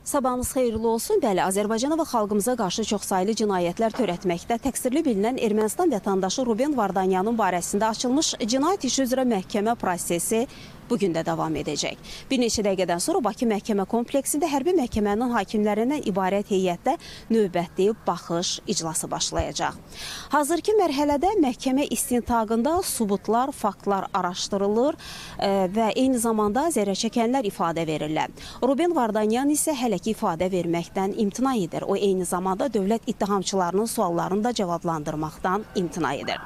Sabahınız xeyirli olsun. Bəli, Azərbaycana və xalqımıza qarşı çoxsaylı cinayətlər törətməkdə təqsirli bilinən Ermənistan vətəndaşı Ruben Vardanyanın barəsində açılmış cinayət işi üzrə məhkəmə prosesi bu gün də davam edəcək. Bir neçə dəqiqədən sonra Bakı Məhkəmə Kompleksində hərbi məhkəmənin hakimlərindən ibarət heyətdə növbəti baxış iclası başlayacaq. Hazırki mərhələdə məhkəmə istintaqında sübutlar, faktlar araşdırılır və eyni zamanda zərərçəkənlər ifadə verirlər. Ruben Vardanyan isə hələ ki ifadə verməkdən imtina edir. O eyni zamanda dövlət ittihamçılarının suallarını da cavablandırmaqdan imtina edir.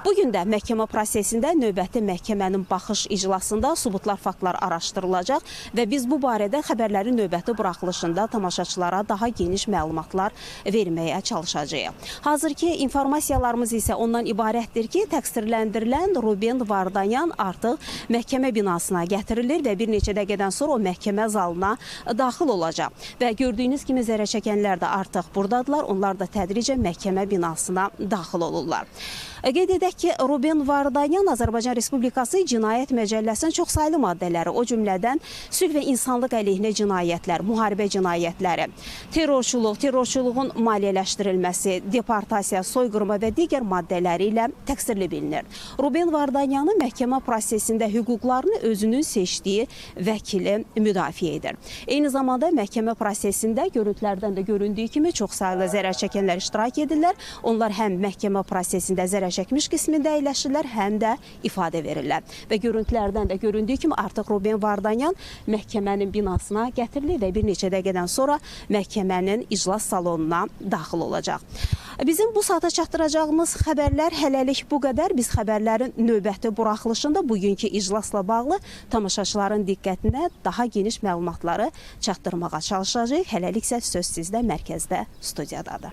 Bu gün də məhkəmə prosesində növbəti məhkəmənin baxış iclasında sübutlar, faktlar araşdırılacaq və biz bu barədə xəbərlərin növbəti buraxılışında tamaşaçılara daha geniş məlumatlar verməyə çalışacağıq. Hazırki informasiyalarımız isə ondan ibarətdir ki, təqsirləndirilən Ruben Vardanyan artıq məhkəmə binasına gətirilir və bir neçə dəqiqədən sonra o məhkəmə zalına daxil olacaq. Və gördüyünüz kimi zərər çəkənlər də artıq buradadılar, onlar da tədricən məhkəmə binasına daxil olurlar. Qeyd edək ki, Ruben Vardanyan Azərbaycan Respublikası Cinayət Məcəlləsinin çoxsaylı maddələri, o cümlədən sülh və insanlıq əleyhinə cinayətlər, müharibə cinayətləri, terrorçuluq, terrorçuluğun maliyyələşdirilməsi, deportasiya, soyqırma və digər maddələri ilə təqsirli bilinir. Ruben Vardanyanın məhkəmə prosesində hüquqlarını özünün seçdiyi vəkili müdafiə edir. Eyni zamanda məhkəmə prosesində görüntülərdən də göründüyü kimi çoxsaylı zərər çəkənlər iştirak edirlər. Onlar həm məhkəmə prosesində zərər çəkmiş qismində əyləşirlər, həm də ifadə verirlər. Və görüntülərdən də göründüyü kimi artıq Ruben Vardanyan məhkəmənin binasına gətirilir və bir neçə dəqiqədən sonra məhkəmənin iclas salonuna daxil olacaq. Bizim bu saata çatdıracağımız xəbərlər hələlik bu qədər. Biz xəbərlərin növbəti buraxılışında bugünkü iclasla bağlı tamaşaçıların diqqətinə daha geniş məlumatları çatdırmağa çalışacağıq. Hələlik isə söz sizdə, mərkəzdə, studiyadadır.